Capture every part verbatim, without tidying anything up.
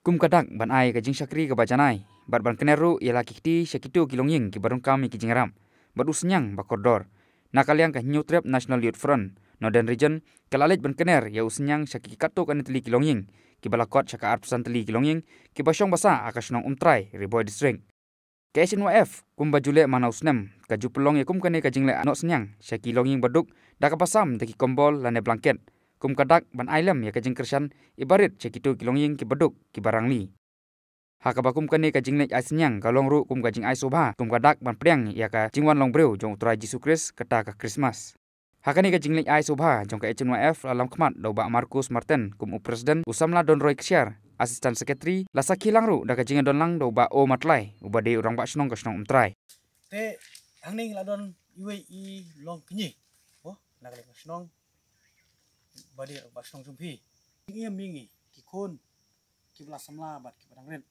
Kum ka dak ban ai ka jingshakri kaba janai bad ban kner ruh ïa la ki kti sha kito ki longïing kiba donkam ïa ki jingïarap bad u synñiang ba kordor, na ka liang ka Hynñiewtrep National Youth Front Northern Region ka la leit ban kner ïa u synñiang sha ki katto katne tylli ki longïing kiba la kot sha ka arphew san tylli ki longïing kiba shong basa ha ka shnong Umtrai, Ri Bhoi District. Ka H N Y F kumba ju leh man la u snem ka ju pynlong ïa kum kane ka jingleh noh synñiang sha ki longïing ba duk da kaba sam da ki kombol lane blanket, kum ka dak ban ai lem ïa ka jingkyrshan iba rit sha kito ki longïing kiba duk kiba rangli. Ha kaba kum kane ka jingleit ai synñiang ka long ruh kum ka jingai sngewbha kum ka dak ban pdiang ïa ka jingwan long briew jong U Trai Jisu Khrist kata ka Khristmas. Ha kane ka jingleit ai sngewbha jong ka H N Y F la lam khmat da u Bah Marcus Martin kum u President, u samla Donroy Kshiar, Assistant Secretary, la sakhi lang ruh da ka jingdon lang da u Bah O Matlai uba dei u Rangbah Shnong ka shnong Umtrai. Te hangne ngi la don iwei i longkñi, oh, na ka liang ka shnong ba dei u Rangbah Shnong jong phi. Ngi ïa ngi ki khun kiba la samla bad kiba dang rit.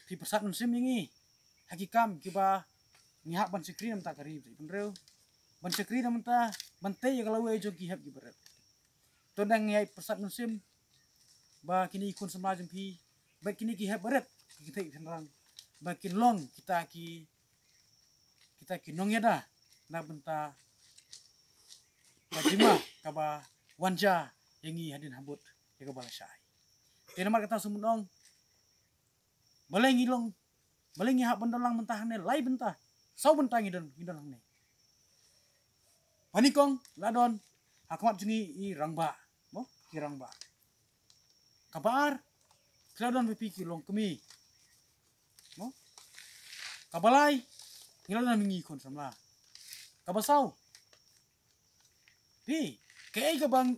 Phi pyrsad mynsiem ïa ngi ha ki kam kiba ngi hap ban shakri na bynta ka ri bad ka jaitbynriew, ban shakri na bynta ban tei ïa ka lawei jong ki hep kiba rit. To dang ngi ïa pyrsad mynsiem ba kine ki khun samla jong phi bad kine ki hep ba rit, ki kynthei ki khynrang, ba kin long kita ki, kita ki nongïada na bynta ka jingma kaba wan jia ïa ngi hadien habud ïa kaba lashai. Te namar kata sngewbha ong, balei ngi long, balei ngi hap ban don lang mynta hangne, lai bynta, saw bynta ngi don, ngi don hangne. Ba nyngkong la don ha khmat jong ngi i rangbah, mo, ki rangbah. Kaba ar, ki la don ba phi ki longkmie, mo. Kaba lai, ngi la don ba ngi khun samla. Kaba saw, phi, kaei kaba nga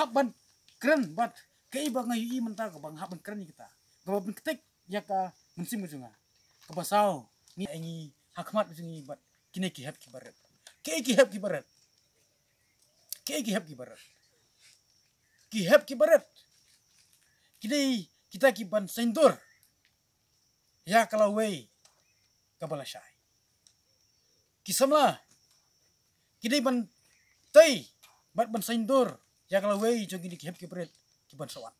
hap ban kren bad kaei ba nga ïohi mynta kaba nga hap ban kren ïa kita, kaba pynktek ïa ka mynsiem ka jong nga. Kaba saw, ngi, ngi ha khmat jong ngi bad kine ki hep kiba rit. Kaei ki hep kiba rit? Kaei ki hep kiba rit? Ki hep kiba rit ki dei kita ki ban saiñdur ïa ka lawei kaba lashai. Ki samla ki dei ban tei bad ban saiñdur ïa ka lawei jong kine ki hep kiba rit ki ban sa wan.